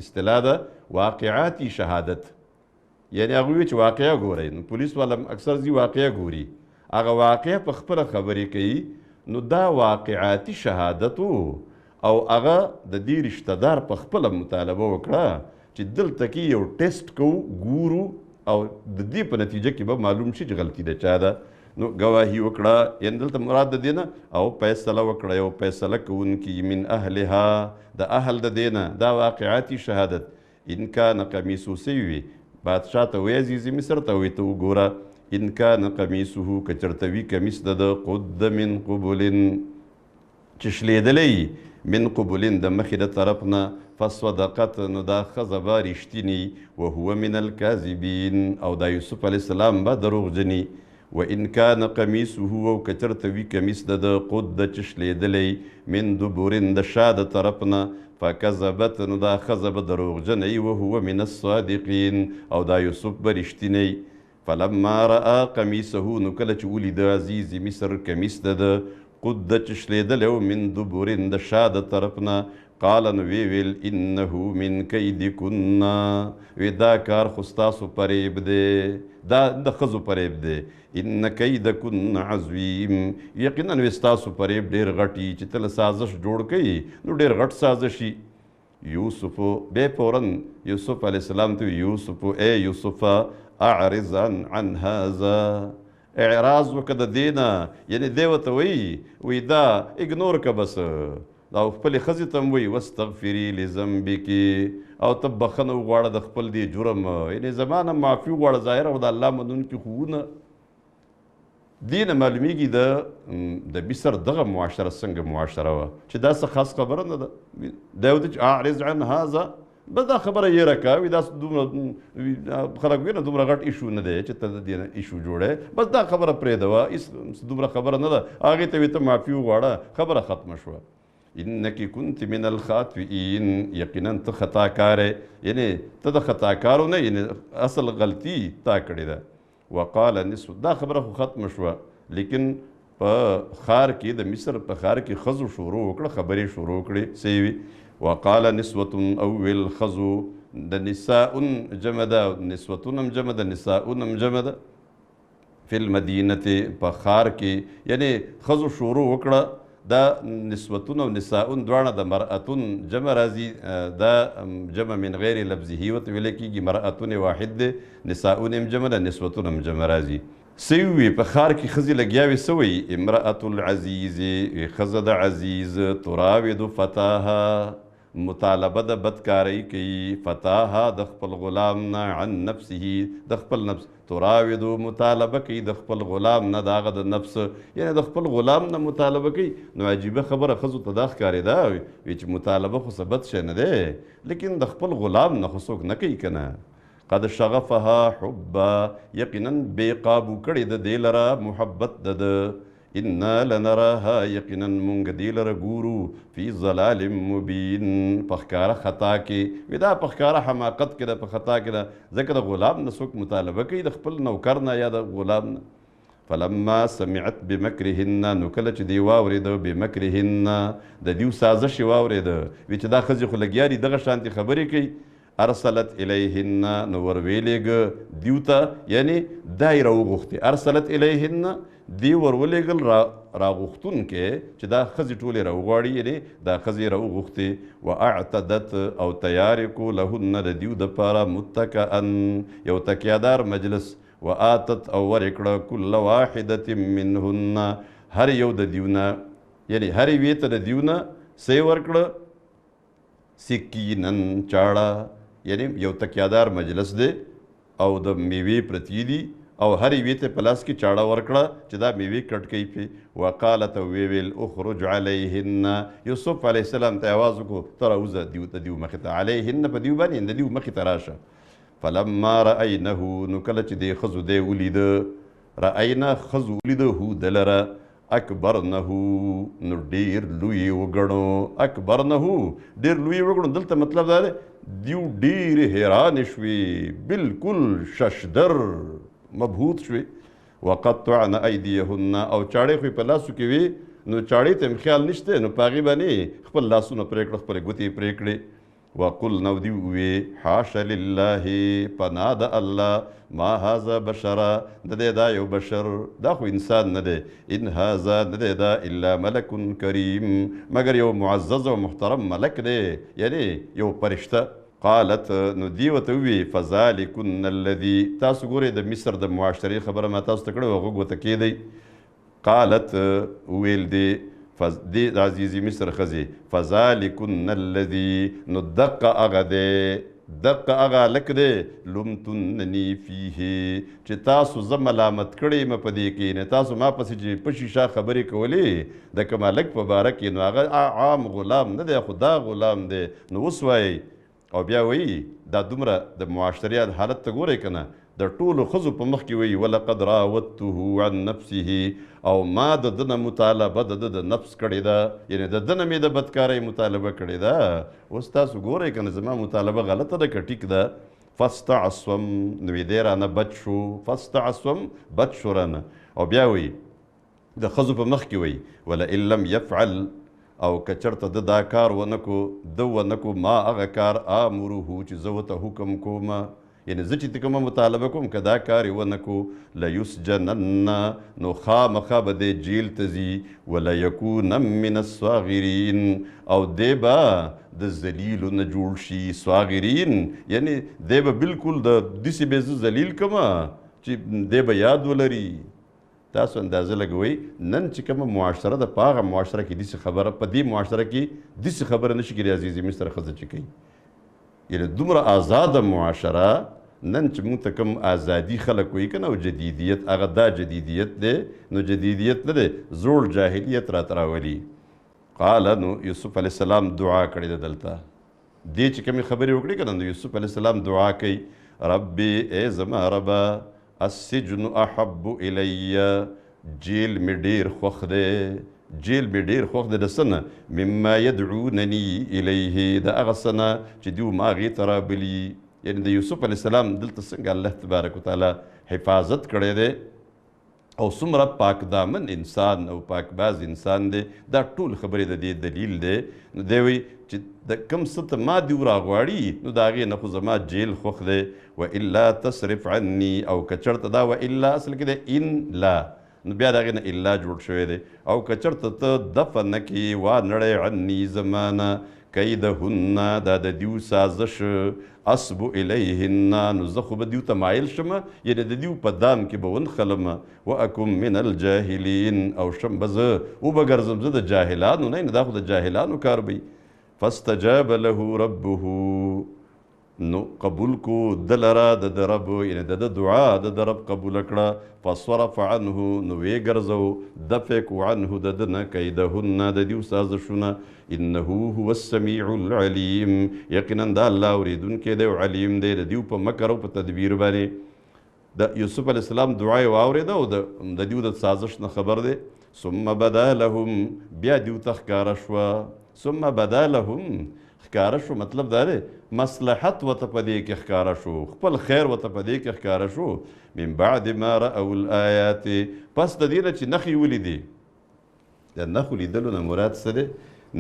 اصطلاح ده واقعاتي شهادت، یعنی هغوی وایي چې واقعه ګورئ، نو پولیس والا اکثر ځي واقعه ګوري، هغه واقعه په خپله خبرې کوي، نو دا واقعاتي شهادت و، او هغه د دې رشته دار په خپله مطالبه وکړه چې دلته کې یو ټیسټ کوو، ګورو، او د دې په نتیجه کې به معلوم شي چې غلطي د چا ده. نو ګواهي وکړه، یعنی دلته مراد د دې نه او فیصله وکړه یو فیصله کوونکي من اهلها د اهل د دې نه، دا واقعاتي شهادت. ان کان قمیصه سوي، بادشاه ته وایي عزیز مصر ته وایي ته وګوره، ان کان قمیصه که چېرته وي کمیس د ده قد من قبل چې شلېدلی من قبل د مخې د طرف نه، فصدقت نو دا ښځه به رښتیني، وهو من الکاذبین او دا یوسف علیه السلام به دروغجني. وإن کان قمیصه او که چېرته وي کمیس د ده قد چې شلېدلی من دبر د شا د طرف نه، فکذبت نو دا ښځه به دروغجنه وي، وهو من الصادقین او دا یوسف به رښتینی. فلما رأى قمیصه نو کله چې ولیده عزیز مصر کمیس د ده قد چې شلېدلی و من دبر د شا د طرف نه، قال نو وی ویل انه من کیدکن، وی دا کار خو ستاسو فریب دی، دا د ښځو فریب دی. ان کیدکن عظیم، یقینا وی ستاسو فریب ډېر غټ وي، چې ته له سازش جوړ کوي نو ډېر غټ سازش وي. یوسف بیا فوراً یوسف علیه السلام ته یوسف، ای یوسف اعرض عن هذا، اعراض وکړه د دې نه، یعنې دی ورته وایي وایي دا اګنور که بس. او خپلې ښځې ته هم وایي واستغفري لذنبک، او ته بخښنه وغواړه د خپل دې جرم، یعنې زما نه معافي وغواړه. ظاهره خو د الله منونکي خو نه. دې نه معلومیږي د مصر دغه معاشره څنګه معاشره وه چې دا څه خاص خبره نه ده. دی ورته چې اعرض عن هذا، بس دا خبره یې راکړه، وي دا دومره خلک وي نه دومره غټ issue نه دی چې ته د دې نه issue جوړې، بس دا خبره پرېږده، هېڅ دومره خبره نه ده. هغې ته وي ته معافي وغواړه، خبره ختمه شوه. انک کنت من الخاطئین، یقینا ته خطاکار یې، یعنې ته د خطاکارو نه، یعنې اصل غلطي تا کړې ده. وقال نصف، دا خبره خو ختمه شوه، لیکن په ښار کې د مصر په ښار کې ښځو شروع وکړه، خبرې شروع کړې. څه یې وي؟ وقال نسوة، او ویل ښځو، د نساء جمع ده، نسوتون هم جمع ده، نساء هم جمع ده. فی المدینة، په ښار کې، یعنې ښځو شروع وکړه. دا نسوتون او نساء دواړه د مرأتون جمع راځي، دا جمع من غیر لفظه ورته ویل کېږي، مرأتون واحد دی، نساء هم جمع ده، نسوتون هم جمع راځي. څه وي په ښار کې ښځې لګیا وې، څه وایي؟ امرأة العزیز، ښځه د عزیز، تراود فتاها، مطالبه د بدکارۍ کوي، فتاها د خپل غلام نه، عن نفسه د خپل نفس، تراودو مطالبه کوي د خپل غلام نه، د هغه د نفس، یعنې د خپل غلام نه مطالبه کوي. نو عجیبه خبره ښځو ته دا ښکارېده وي چې مطالبه خو څه بد شی نه دی، لیکن د خپل غلام نه خو څوک نه کوي که نه. قد شغفها حبا، یقینا بې قابو کړې د دې لره محبت د ده. انا لنراها، یقینا مونږ دې لره ګورو، فی ضلال مبین، په ښکاره خطا کې. وي دا په ښکاره حماقت کې ده، په خطا کې ده، ځکه د غلام نه څوک مطالبه کوي، د خپل نوکر نه یا د غلام نه. فلما سمعت بمکرهن، نو کله چې دی واورېده، بمکرهن د دیو سازش یې واورېده، وي چې دا ښځې خو لګیا دي دغه شانتې خبرې کوي. ارسلت الیهن، نو ور ویلېږه دیو ته، یعنې دا یې راوغوښتې. ارسلت الیهن، دی ور ولېږل راغوښتونکی چې دا ښځې ټولې راوغواړي، یعنې دا ښځې راوغوښتې. واعتدت، او تیار یې کړو، لهن د دیو دپاره، متکئا، یو تکیادار مجلس. وآتت، او ور یې کړه، کل واحدة منهن، هر یو د دیو نه، یعنې هر یوې ته د دیو نه څه یې ورکړه؟ سکیناً، چاړه، یعنې یو تکیادار مجلس دی او د میوې پرتې دي، او هر یوې ته په لاس کې چاړه ورکړه چې دا میوې کټ کوي پې. وقالت، او ویې ویل اخرج علیهن، یوسف علیه السلام ته اواز وکړو ته راوځه دیو ته، دیو مخې ته، علیهن په دیو باندې، د دیو مخې ته راشه. فلما رأینه، نو کله چې دې ښځو دی ولیده، رأینا ښځو ولیده، هو ده لره، اکبرنه، نو ډېر لوی یې وګڼو. اکبرنه ډېر لوی یې وګڼو، دلته مطلب دا دی دیو ډېرې حیرانې شوې، بالکل ششدر مبهوت شوې. وقطعن ایدیهن، او چاړې خو یې په لاسو کې وې، نو چاړې ته یې خیال نشته، نو په هغې باندې خپل لاسونه پرې کړه، خپلې ګوتې یې پرې کړې. وقلنا، او دیو ووې حاش لله، پناه د الله، ما هذا بشرا، نه دی دا یو بشر، دا خو انسان نه دی، ان هذا نه دی دا الا ملک کریم، مګر یو معزز او محترم ملک دی، یعنې یو فرشته. قالت، نو دی ورته ووې فذلکن الذي، تاسو ګورئ د مصر د معاشرې خبره ما تاسو ته کړې وه، غوږ ورته کښېږدئ. قالت، وویل دې دې د عزیزي مصر ښځې، فذلکن الذي، نو دقه هغه دی، دقه هغه هلک دی، لمتنني فیه، چې تاسو زه ملامت کړی یم په دې کې، یعنې تاسو ما پسې چې په شیشه خبرې کولې د کوم هلک په باره کې، نو هغه عام غلام نه دی، خو دا غلام دی، نو اوس وایئ. او بیا وایي دا دومره د معاشرې حالت ته ګورئ که نه، د ټولو ښځو په مخ کې وایي ولقد راودته عن نفسه، او ما د ده نه مطالبه د ده د نفس کړې ده، یعنې د ده نه مې د بدکارۍ مطالبه کړې ده. اوس تاسو ګورئ که نه زما مطالبه غلطه ده که ټیک ده. فاستعصم، نو یې دی رانه بچ شو، فاستعصم بچ شو رانه. او بیا وایي د ښځو په مخ کې وایي ولئن لم یفعل، او که چرته ده دا کار ونه کو، ده ونه کو ما هغه کار آمره چې زه ورته حکم کوم، یعنی زه چې کومه مطالبه کوم که دا کار یې ونه کو، لیسجنن نو خامخا به دی جیل ته ځي، ولیکونن من الصاغرین او دی به د ذلیلو نه جوړ شي. صاغرین یعنی دی به بالکل د داسې به زه ذلیل کړم چې دی به یاد ولري. تاسو اندازه لګوئ نن چې کومه معاشره ده په هغه معاشره کې داسې خبره، په دې معاشره کې داسې خبره نشي کېدی عزیزي مصر ښځه چې کوي. یعنی دومره آزاده معاشره نن چې موږ ته کوم آزادي خلک وایي که نه، او جدیدیت، هغه دا جدیدیت دی، نو جدیدیت نه دی، زوړ جاهلیت راته راولي. قال نو یوسف علیه السلام دعا کړې ده. دلته دې چې کومې خبرې وکړې که نه، نو یوسف علیه السلام دعا کوي، ربي ای زما ربه السجن احب الی، جیل مې ډېر خوښ دی، جیل مې ډېر خوښ دی د څه نه؟ مما یدعونني الیه، د هغه څه نه چې دوی ما هغې ته رابلي. یعنی د یوسف علیه السلام دلته څنګه الله تبارک وتعالی حفاظت کړی دی او څومره پاک دامن انسان او پاک باز انسان دی، دا ټول خبرې د دې دلیل دی. نو دی وایي چې د کوم څه ته ما دیو راغواړي نو د هغې نه خو زما جیل خوښ دی. والا تصرف عني، او که چېرته دا والا اصل کې دی ان لا، نو بیا د هغې نه الا جوړ شوی دی، او که چېرته ته دفع نه کړې وا نړی عني زما نه کیدهن، دا د دیو سازش، اصب الیهن، نو زه خو به دیو ته مایل شم، یعنې د دیو په دام کې به ونښلم، واکم من الجاهلین، او شم به زه وبه ګرځم زه د جاهلانو نه، دا خو د جاهلانو کار به وي. فاستجاب له ربه، نو قبول کو ده لره د ده رب، یعنې د ده دعا د ده رب قبوله کړه. فصرف عنه، نو ویې ګرځو، دفع کو عنه د ده نه کیدهن، د دیو سازشونه، انه هو السمیع العلیم، یقینا دا الله اورېدونکی دی او علیم دی د دیو په مکر او په تدبیر باندې. د یوسف علیه السلام دعا یې واورېده او د دیو د سازش نه خبر دی. ثم بدا لهم، بیا دیو ته ښکاره شوه. ثم بدا لهم، ښکاره شو مطلب دا دی مصلحت ورته په دې کې ښکاره شو، خپل خیر ورته په دې کې ښکاره شو. من بعد ما رأوا الآیات، پس د دې نه چې نښې ولیدې. د نښو لیدلو نه مراد څه دی؟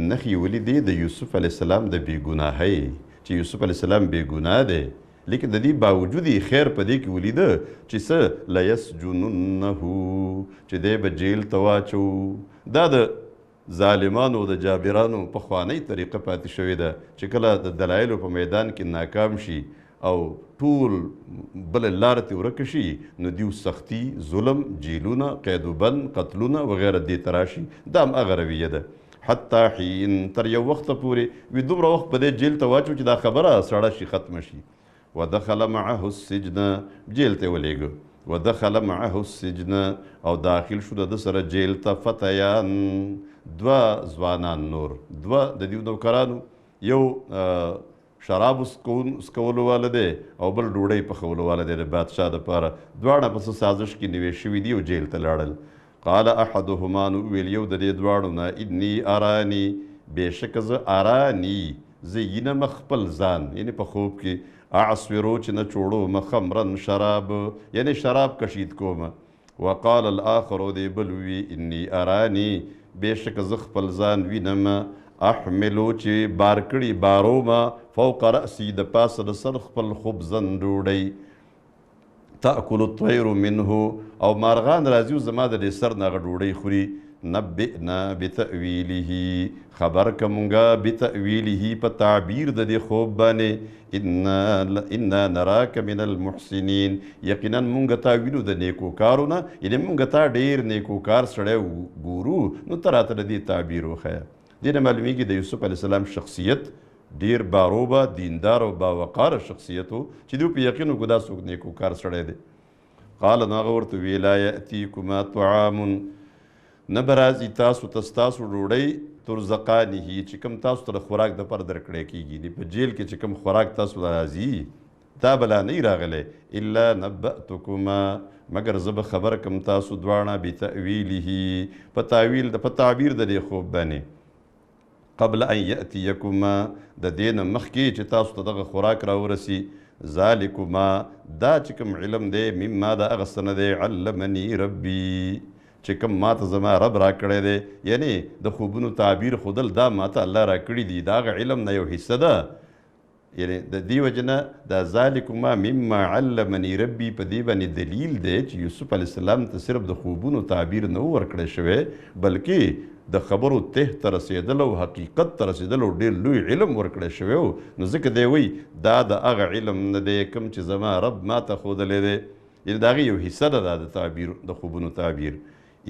نښې ولیدې د یوسف علیه السلام د بېګناهۍ، چې یوسف علیه السلام بېګناه دی، لیکن د دې باوجود یې خیر په دې کې ولیده چې څه؟ لیسجننه، چې دی به جیل ته واچوو. دا د ظالمانو د جابرانو پخوانۍ طریقه پاتې شوې ده چې کله د دلایلو په میدان کې ناکام شي او ټول بله لاره ترې ورکه شي، نو دیو سختی، ظلم، جیلونه، قید و بند، قتلونه وغیره دې ته راشي. دا هم هغه رویه ده. حتی حین، تر یو وخته پورې وي، دومره وخت په دې جیل ته واچو چې دا خبره سړه شي، ختمه شي. ودخل معه السجن، جیل ته یې ولېږه. ودخل معه السجن، او داخل شو د ده سره جیل ته فتیان، دوه ځوانان نور، دوه د دیو نوکرانو، یو شراب څکولو واله دی او بل ډوډۍ پخولو واله دی د بادشاه دپاره. دواړه په څه سازش کې نیوې شوي دي او جیل ته لاړل. قال احدهما، نو وویل یو د دې دواړو نه، انی اراني، بېشکه زه اراني، زه یینم خپل ځان، یعنې په خوب کې، اعصرو چې نه چوړوم، خمرا شراب، یعنې شراب کشید کوم. وقال الاخر، دې بل ووی، انی اراني، بېشکه زه خپل ځان وینم، احملو چې بار کړي بارومه، فوق رأسي، د پاسه د سر خپل خبزا ډوډۍ، تأکل الطیر منه، او مارغان راځي او زما د دې سر نه هغه ډوډۍ خوري. نبئنا بتأویله، خبر که مونږه بتأویله، په تعبیر د دې خوب باندې، انا نراک من المحسنین، یقینا مونږ تا وینو د نیکوکارو نه، یعنې مونږ تا ډېر نیکوکار سړی ګورو، نو ته راته د دې تعبیر وښیه. دې نه معلومیږي د یوسف علیه السلام شخصیت ډېر باروبه، دیندار او باوقاره شخصیت و چې دوی په یقین وکړو دا څوک نیکوکار سړی دی. قال، نو هغه ورته وویل، لا یأتیکما طعام، نه به راځي تاسو ته ستاسو ډوډۍ، ترزقانه، چې کوم تاسو ته د خوراک دپاره درکړی کېږي، یعنې په جیل کې چې کوم خوراک تاسو ته راځي دا به لا نه وي راغلی، الا نبأتکما، مګر زه به خبر کم تاسو دواړه، بتأویله، په تاویل په تعبیر د دې خوب باندې، قبل ان یأتیکما، د دې نه مخکې چې تاسو ته دغه خوراک راورسي، ذلکما، دا چې کوم علم دی، مما، دا هغه څه نه دی، علمني ربي، چې کوم ماته زما رب راکړی دی، یعنی د خوبونو تعبیر ښودل دا ماته الله راکړي دي، د هغه علم نه یو حصه ده. یعنی د دې وجې نه دا ذلکما مما علمني ربي په دې باندې دلیل دی چې یوسف علیه السلام ته صرف د خوبونو تعبیر نه و ورکړی شوی، بلکې د خبرو ته ته رسېدل او حقیقت ته رسېدل او ډېر لوی علم ورکړی شوی و. نو ځکه دی وایي دا د هغه علم نه دی کوم چې زما رب ما ته ښودلی دی، یعنی د هغې یو حصه ده دا د تعبیر، د خوبونو تعبیر.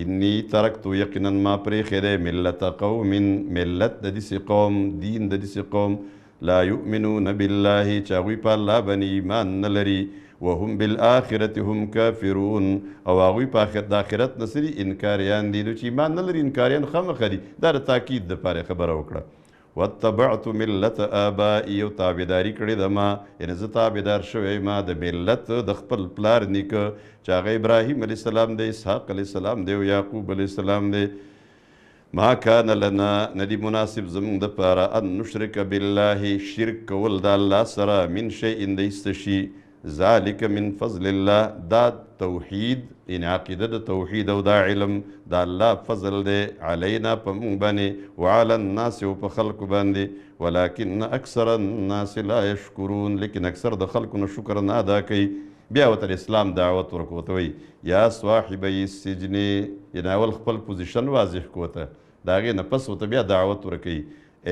انی ترکتو یقینا ما پرېښی دی ملت قوم، ملت د داسې قوم، دین د داسې قوم، لا یؤمنون بالله چې هغوی په الله باندې ایمان نه لري، وهم بالآخرة هم کافرون او هغوی په د آخرت نه څه دي؟ انکاریان دي. نو چې ایمان نه لري انکاریان خامخا دي. دا د تاکید دپاره خبره وکړه. واتبعت ملت آبائي او تابعداري کړې ده ما، یعنې زه تابعدار شوی ما د ملت د خپل پلار نیکه چې هغه ابراهیم علیه السلام دی، اسحاق علیه السلام دی او یعقوب علیه السلام دی. ما کان لنا ندی مناسب زموږ دپاره ان نشرک بالله شرک کول د الله سره من شیء د هېڅ شي، ذلک من فضل الله، دا توحید یعنی عقیده د توحید او دا علم د الله فضل دی علینا په موږ باندې، وعلی الناس او په خلکو باندې، ولکن اکثر الناس لا یشکرون لیکن اکثر د خلکو نه شکر نه ادا کوي. بیا ورته د اسلام دعوت ورکو، ورته وایي یا صاحبی السجن، یعنی اول خپل پوزیشن واضح کو ورته، د هغې نه پس ورته بیا دعوت ورکوي،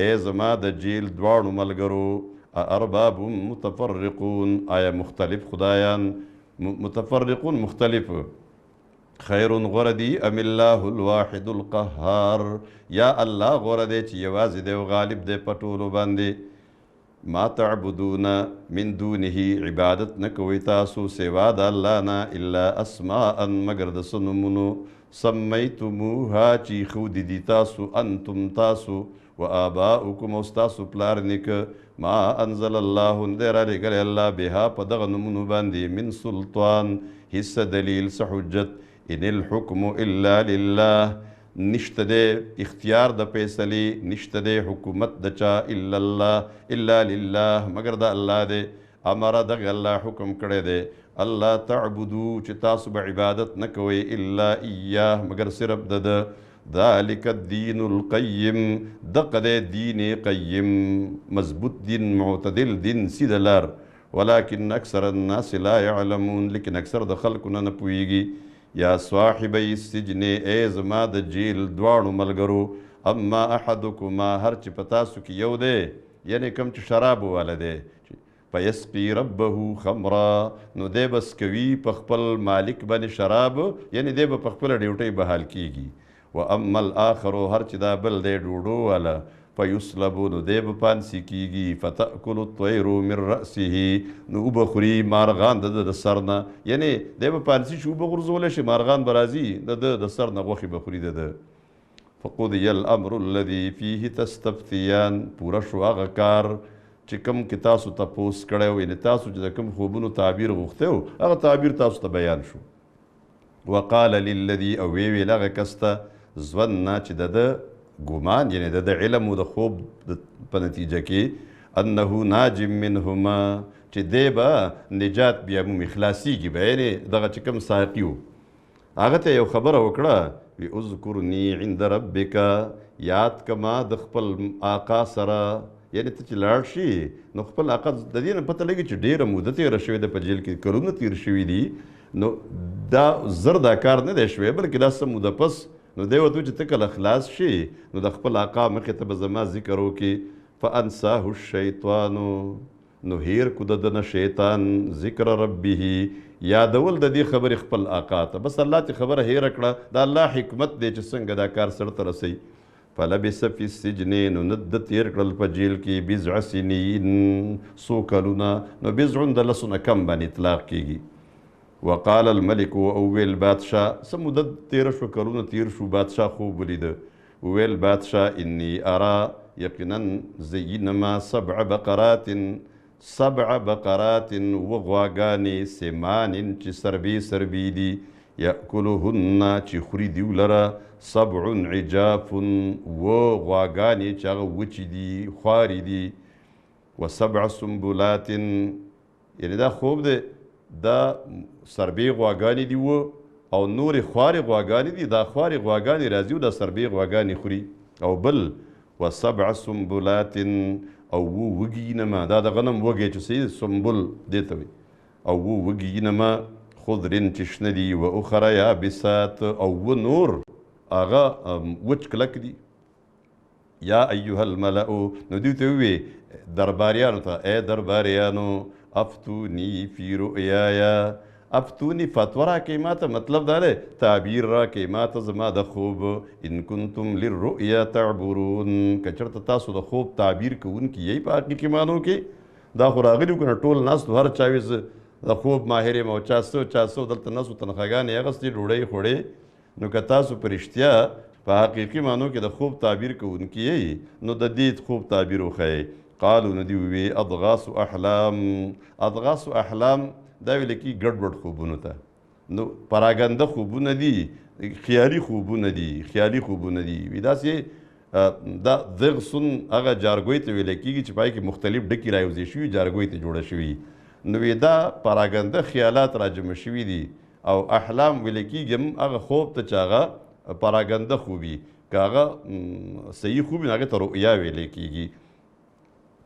ای زما د جیل دواړو ملګرو، ارباب متفرقون، آیا مختلف خدایان، متفرقون مختلف، خیر غوره دی ام الله الواحد القهار، یا الله غوره دی چې یوازې دی او غالب دی په ټولو باندې. ما تعبدون من دونه عبادت نه کوئ تاسو سوا د الله نه الا اسماء مګر د څه نومونو، سمیتموها چې ایښودي دي تاسو، انتم تاسو، وآباؤکم او ستاسو پلار نیکه، ما انزل الله نه دی رالیږلی الله بها په دغه نومونو باندې من سلطان هېڅ دلیل څه حجت، ان الحکم الا لله نشته دی اختیار د فیصلې، نشته دی حکومت د چا، الا الله الا لله مګر د الله دی. امر دغه الله حکم کړی دی الله تعبدو چې تاسو به عبادت نه کوئ الا ایاه مګر صرف د ده. ذلک الدین القیم دقه دی دین قیم، مضبوط دین، معتدل دین، سیده لار. ولکن اکثر الناس لا یعلمون لیکن اکثر د خلکو نه نه پوهیږي. یا صاحبی السجن ای زما د جیل دواړو ملګرو، اما احدکما هر چې په تاسو کې یو دی، یعنی کوم چې شراب واله دی، فیسقي ربه خمرا نو دی به څکوي په خپل مالک باندې شراب، یعنی دی به په خپله ډیوټۍ بحال کیږي. و اما الاخر هر چې دا بل دی ډوډو واله، فیصلب نو دی به پانسي کیږي، فتأکل الطیر من رأسه نو وبه خوري مارغان د ده د سر نه، یعنی دی به پانسي شي وبه غورځولی شي، مارغان به راځي د ده د سر نه غوښې به خوري د ده. فقضی الامر الذي فيه تستفتیان پوره شو هغه کار چې کوم کې تاسو تپوس کړی و، یعنی تاسو چې د کوم خوبونو تعبیر غوښتی و هغه تعبیر تاسو ته بیان شو. وقال للذي او ویې ویل هغه کس ته ظن چې د ده ګمان، یعنی د ده علم و د خوب په نتیجه کې، انه ناج منهما چې دی به نجات بیا مومي، خلاصیږي به، یعنی دغه چې کوم ساقي و هغه ته یو خبره وکړه، وی اذکرني عند ربک یاد که ما د خپل آقا سره، یعنی ته چې لاړ شي نو خپل آقا د دې نه پته لګي چې ډېره موده تېره شوې ده په جیل کې، کلونه تېر شوي دي، نو دا زر دا کار نه دی شوی بلکې دا څه موده پس، نو دی ورته چې ته کله خلاص شي نو د خپل آقا مخې ته به زما ذکر وکړي. فانساه الشیطان نو هیر کو د ده نه شیطان ذکر ربه یادول د دې خبرې خپل آقا ته، بس الله ته خبره هېره کړه، د الله حکمت دی چې څنګه دا کار سر ته رسوي. فلبث فی السجن نو نه ده تېر کړل په جیل کې بضع سنین څو کلونه، نو بضع د لسو نه کم باندې اطلاق کېږي. وقال الملک او ویل بادشاه، څه موده تېره شوه، کلونه تېر شو، بادشاه خوب ولیده، ویل بادشاه انی ارا یقینا زه وینم سبع بقرات، سبع بقرات اووه غواګانې، سمان چې سربې سربې دي، یأکلهن چې خوري دیو لره، سبع عجاف اووه غواګانې چې هغه وچې دي خوارې دي، وسبع سنبلات، یعنی دا خوب دی، دا سربې غواګانې دي اووه او نورې خوارې غواګانې دي، دا خوارې غواګانې راځي او دا سربې غواګانې خوري. او بل وسبع سنبلات او اووه وږي نما، دا د غنم وږی چې څه سنبل دې ته وایي، او اووه وږي نما خضر چې شنه دي، و اخر یابسات او اووه نور هغه وچ کلک دي. یا ایها الملأ، نو دوی ته ووی درباریانو ته، ای درباریانو افتوني فی رؤیایا، افتوني فتوا راکړئ ماته، مطلب دا دی تعبیر راکړئ ماته زما د خوب، ان کنتم للرؤیا تعبرون، که چېرته تاسو د خوب تعبیر کوونکي یئ په حقیقي معنو کې. دا خو راغلي وو که نه، ټول ناست وو، هر چا وي زه د خوب ماهر یم او چا څه چا څه، دلته ناست وو، تنخواګانې یې اخیستې، ډوډۍ یې خوړې. نو که تاسو په رښتیا په حقیقي معنو کې د خوب تعبیر کوونکي یئ نو د دې خوب تعبیر وښیئ. قالو، نو دوی ووی اضغاث احلام، اضغاث احلام دا ویل کېږي ګډوډ خوبونو ته، نو پراګنده خوبونه دي، خیالي خوبونه دي، خیالي خوبونه دي. وي داسې دا ضغصن هغه جارګوی ته ویل کېږي چې په هغې کې مختلف ډکي رایوځای شوي، جارګوی ته جوړه شوي. نو وی دا پراګنده خیالات راجمع شوي دي. او احلام ویل کېږي هم هغه خوب ته چې هغه پراګنده خوب وي، که هغه صحیح خوب وي نو هغې ته رؤیا ویل کېږي.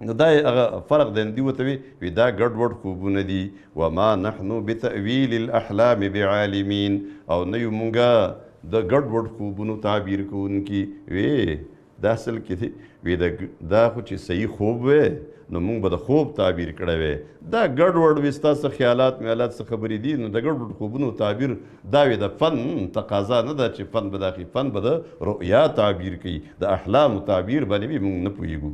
نو دا یې هغه فرق دی. دوی ورته وي وي دا ګډوډ خوبونه دي. وما نحن بتأویل الاحلام بعالمین، او نه یو مونږه د ګډوډ خوبونو تعبیر کوونکي. وی دا اصل کې دی وی دا خو چې صحیح خوب وی نو مونږ به د خوب تعبیر کړی وی، دا ګډوډ وي ستاسو خیالات میالات څه خبرې دي، نو د ګډوډ خوبونو تعبیر دا وی د فن تقاضا نه ده چې فن به داخي، فن به د رؤیا تعبیر کوي، د احلامو تعبیر باندې وي مونږ نه پوهېږو.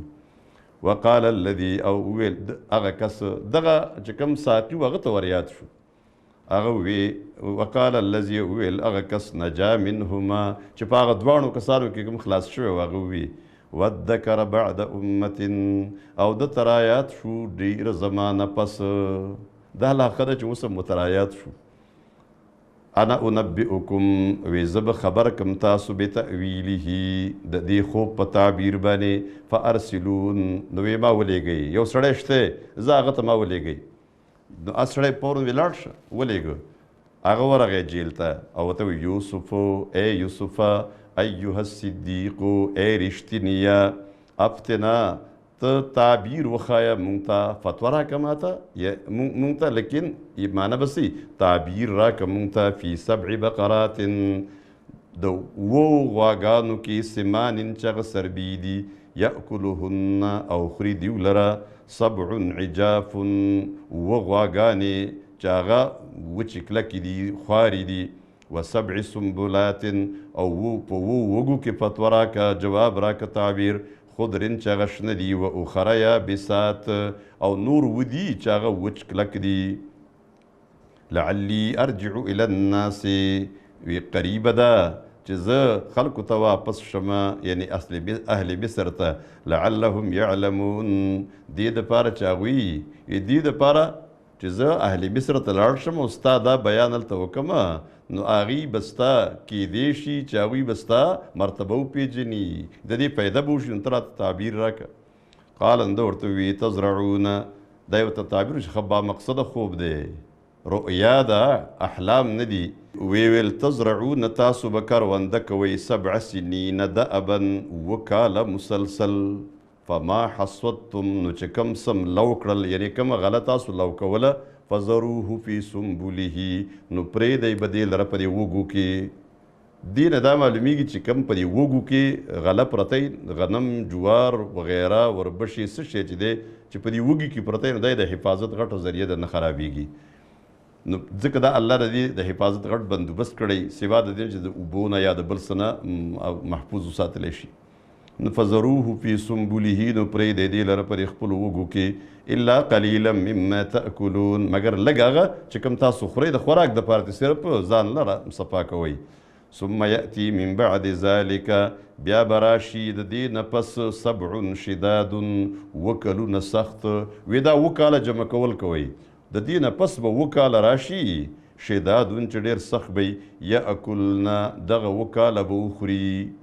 وقال الذي، او وویل هغه کس دغه چې کوم ساقي و هغه ته وریاد شو، هغه وی وقال الذي، وویل هغه کس نجا منهما، چې په هغه دواړو کسانو کې کوم خلاص شوی و هغه ووی وادکر بعد امة، او ده ته رایاد شو ډېره زمانه پس. دا لا ښه ده چې اوس هم ورته رایاد شو. انا انبئکم، وی زه به خبر کم تاسو بتأویله، د دې خوب په تعبیر باندې. فارسلون، نو وی ما ولېږئ، یو سړی شته زه هغه ته ما ولېږئ. نو هغه سړی فوراً ولاړ شه ولېږه. هغه ورغی جیل ته او ورته وی یوسف، ای یوسفه، ایها الصدیق، ای رښتینیه، افتنا، ته تعبیر وښایه مونږ ته، فتوا راکړه ماته، مونږ ته، لیکن معنی به څه تعبیر راکړه مونږ ته، فی سبع بقرات، د اوو غواګانو کې، سمان چې هغه سربې دي، یأکلهن او خوري دیو لره، سبع عجاف، اووه غواګانې چې هغه وچې کلکې دي، خوارې دي، وسبع سنبلات، او په اوو وږو کې فتوا راکړه، جواب راکړه، تعبیر، خضر چې هغه شنه دي، و اخره یابسات، او نور ودي چې هغه وچ کلک دي. لعلی ارجع الی الناس، وی قریبه ده چې زه خلکو ته واپس شم، یعنی اهل مصر ته، لعلهم یعلمون، دې دپاره چې هغوی، دې دپاره چې زه اهل مصر ته لاړ شم او ستا دا بیان هلته وکړم، نو هغوی به ستا کېدی شي چې هغوی به ستا مرتبه وپېژني، د دې فایده به وشي، نو ته راته تعبیر راکړه. قال، ده ورته وویل تزرعون، دا یې ورته تعبیر چې ښه بامقصده خوب دی، رؤیا ده، احلام نه دي. ویې ویل تزرعون، تاسو به کرونده کوئ، سبع سنین دأبا، اووه کاله مسلسل، فما حصدتم، نو چې کوم سم لو کړل، یعنې کومه غله تاسو لو کوله، فذروه فی سنبله، نو پرېږدئ به دې لره په دې وږو کې. دې نه دا معلومیږي چې کوم په دې وږو کې غله پرته وي، غنم، جوار وغیره، وربشې، څه شی چې دی چې په دې وږي کې پرته وي، نو دا یې د حفاظت غټه ذریعه ده، نه خرابېږي. نو ځکه دا الله د دې د حفاظت غټ بندوبست کړی، سوا د دې چې د اوبو نه یا د بل څه نه محفوظ وساتلی شي. نو فذروه فی سنبله، نو پرېږدئ دې لره په دې خپلو وږو کې، الا قلیلا مما تأکلون، مګر لږ هغه چې کوم تاسو خورئ د خوراک دپاره ترې صرف ځان لره صفا کوئ. ثم یأتي من بعد ذلک، بیا به راشي د دې نه پس سبع شداد، اووه کلونه سخت. وی دا اووه کاله جمع کول کوئ، د دې نه پس به اووه کاله راشي شداد چې ډېر سخت به وي، یأکلن، دغه اووه کاله به وخوري.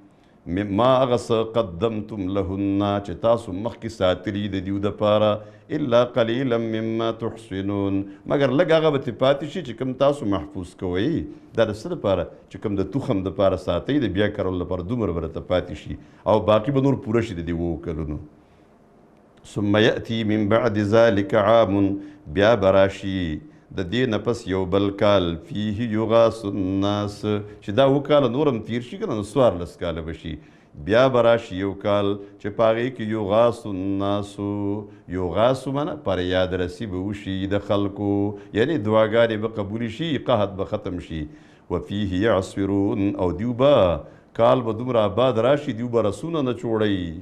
مما هغه څه قدمتم لهن چې تاسو مخکې ساتلي د دیو دپاره، الا قلیلا مما تحسنون، مګر لږ هغه به ترې پاتې شي چې کوم تاسو محفوظ کوئ. دا د څه دپاره؟ چې کوم د تخم دپاره ساتئ، د بیا کرلو لپاره، دومره به راته پاتې شي او باقي به نور پوره شي د دې اوو کلونو. ثم یأتي من بعد ذلک عام، بیا به راشي د دې نه پس یو بل کال، فیه یغاث الناس، چې دا اووه کاله نور هم تیر شي که نه، نو 14 کاله به شي. بیا به راشي یو کال چې په هغې کې یغاث الناس، یغاث معنی فریاد رسي به وشي د خلکو، یعنې دعاګانې به قبولې شي، قحط به ختم شي. وفیه یعصرون، او دیو به کال به دومره آباد راشي، دیو به رسونه نه جوړوي.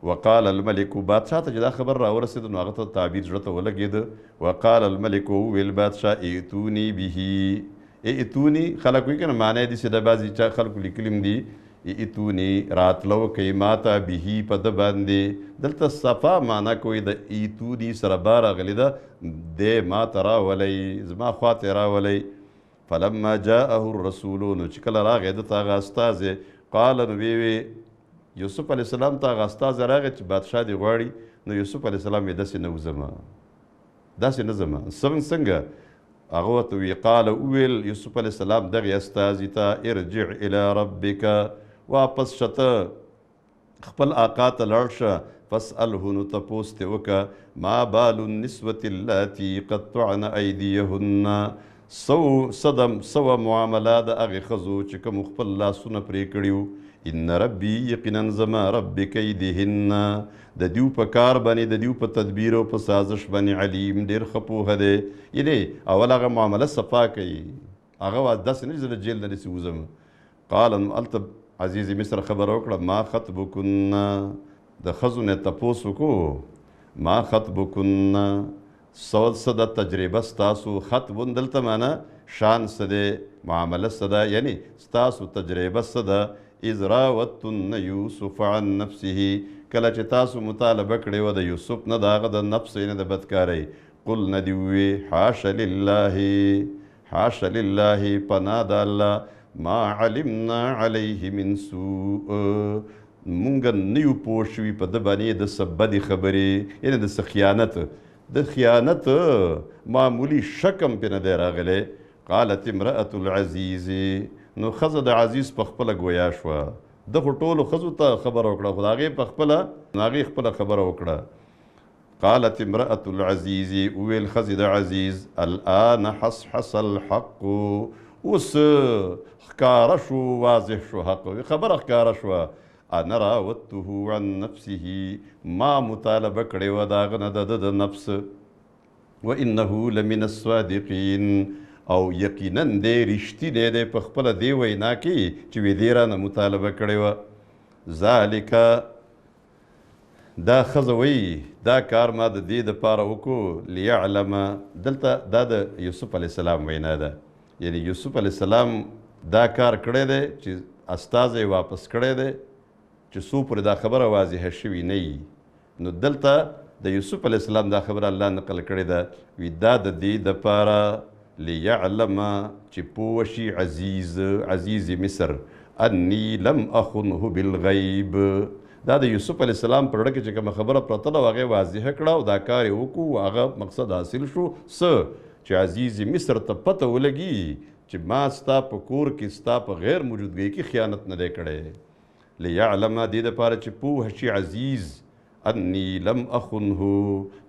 وقال الملک، بادشاه ته چې دا خبر راورسېده نو هغه ته تعبیر زړه ته ولګېده. وقال الملک، وویل بادشاه، ائتوني به، ائتوني خلک وایي که نه، معنی یې داسې ده، بعضې چا خلکو لیکلي هم دي، ائتوني راتله وکئ ماته، به په ده باندې. دلته صفا معنا کوي د ایتوني سره با راغلې ده، دی ماته راولئ، زما خواته یې راولئ. فلما جاءه الرسول، نو چې کله راغی ده ته هغه استازی، قال، نو ویې وی یوسف علیه السلام ته هغه استازی راغی چې بادشاه دې غواړي، نو یوسف علیه السلام یې داسې نه وځمه، داسې نه ځمه، څنګه؟ هغه ورته وی، قال، وویل یوسف علیه السلام دغې استازي ته، ارجع الی ربک، واپس شه ته خپل آقا ته لاړ شه، فاسأله، نو تپوس ترې وکړه، ما بال النسوة اللاتي قطعن ایدیهن، سوه معامله د هغې ښځو چې کومو خپل لاسونه پرې کړي وو. ان ربي، یقینا زما رب بکیدهن، د دیو په کار باندې، د دیو په تدبیر او په سازش باندې علیم، ډېر ښه پوهه دی. یعنې اول هغه معامله صفا کوي، هغه واز داسې نه چې زه له جیل نه داسې وځم. قال، نو هلته عزیز مصر خبره وکړه، ما خطبکن، د ښځو نه تپوس وکړو، ما خطبکن، څه د تجربه ستاسو، خطبن دلته معنا شان څه دی، معامله څه ده، یعنې ستاسو تجربه څه ده. اذ راودتن یوسف عن نفسه، کله چې تاسو مطالبه کړې وه د یوسف نه د هغه د نفس، یعنې د بدکارۍ. قلن، دې ووې، حاش لله، حاش لله، پناه د الله، ما علمنا علیه من سوء، مونږ نه یو پوه شوي په ده باندې د څه بدې خبرې، یعنې د څه خیانت، د خیانت معمولي شک هم پرې نه دی راغلی. قالت امرأة العزیز، نو ښځه د عزیز په خپله ګویا شوه، ده خو ټولو ښځو ته خبره وکړه، خو د هغې په خپله، نو هغې خپله خبره وکړه. قالت امرأة العزیز، وویل ښځې د عزیز، الآن حصحص الحق، اوس ښکاره شو، واضح شو حق، خبره ښکاره شوه. انا راودته عن نفسه، ما مطالبه کړې وه د هغه نه د ده د نفس. وانه لمن الصادقین، او یقینا دی رښتینی دی په خپله دې وینا کې چې وی دې رانه مطالبه کړې وه. ذالک، دا ښځه وایي دا کار ما د دې دپاره وکړو، لیعلم، دلته دا د یوسف علیه السلام وینا ده، یعنی یوسف علیه السلام دا کار کړی دی چې استازی یې واپس کړی دی چې څو پورې دا خبره واضحه شوي نه وي. نو دلته د یوسف علیه السلام دا خبره الله نقل کړې ده، وی دا د دې دپاره لیعلم، چې پوه شي عزیز، عزیز مصر، انی لم اخنه بالغیب. دا د یوسف علیه السلام په زړه کې چې کومه خبره پرته ده هغې واضحه کړه او دا کار یې وکړو، هغه مقصد حاصل شو، څه چې عزیز مصر ته پته ولګي چې ما ستا په کور کې ستا په غیر موجودګۍ کې خیانت نه دی کړی. لیعلم، دې دپاره چې پوه شي عزیز، انی لم اخنه،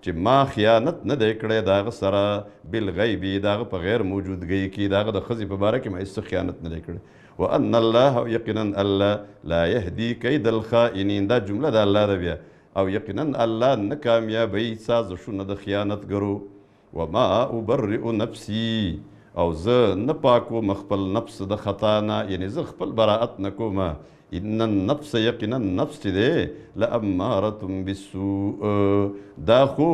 چې ما خیانت نه دی کړی د هغه سره، بالغیب، د هغه په غیر موجودګۍ کې، د هغه د ښځې په باره کې ما هېڅ خیانت نه دی کړی. وان الله، او یقینا الله، لا یهدي کید الخائنین، دا جمله د الله ده بیا، او یقینا الله نه کامیابوي سازشونه د خیانتګرو. وما ابرئ نفسي، او زه نه پاکوم خپل نفس د خطا نه، یعنې زه خپل براءت نه کوم. ان النفس، یقینا نفس چې دی، لامارة بالسوء، دا خو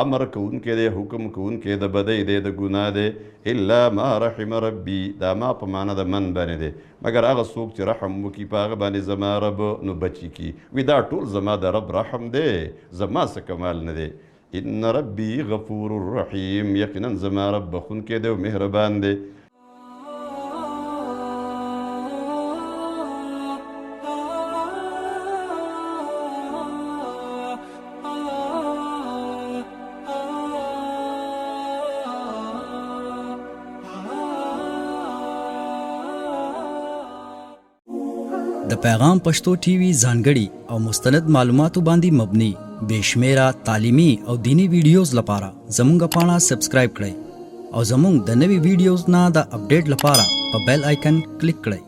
امر کوونکی دی، حکم کوونکی د بدۍ دی، د ګناه دی. الا ما رحم ربي، دا ما په معنا د من باندې دی، مګر هغه څوک چې رحم وکړي په هغه باندې زما رب، نو بچي کړي. وي دا ټول زما د رب رحم دی، زما څه کمال نه دی. ان ربي غفور رحیم، یقینا زما رب بخښونکی دی او مهربان دی. د پیغام پښتو ټي وي ځانګړي او مستند معلوماتو باندې مبني بې شمېره تعلیمي او دیني ویډیوز لپاره زموږ پاڼه سبسکرایب کړئ او زموږ د نوي ویډیوز نه د اپډیټ لپاره په بیل آیکن کلیک کړئ.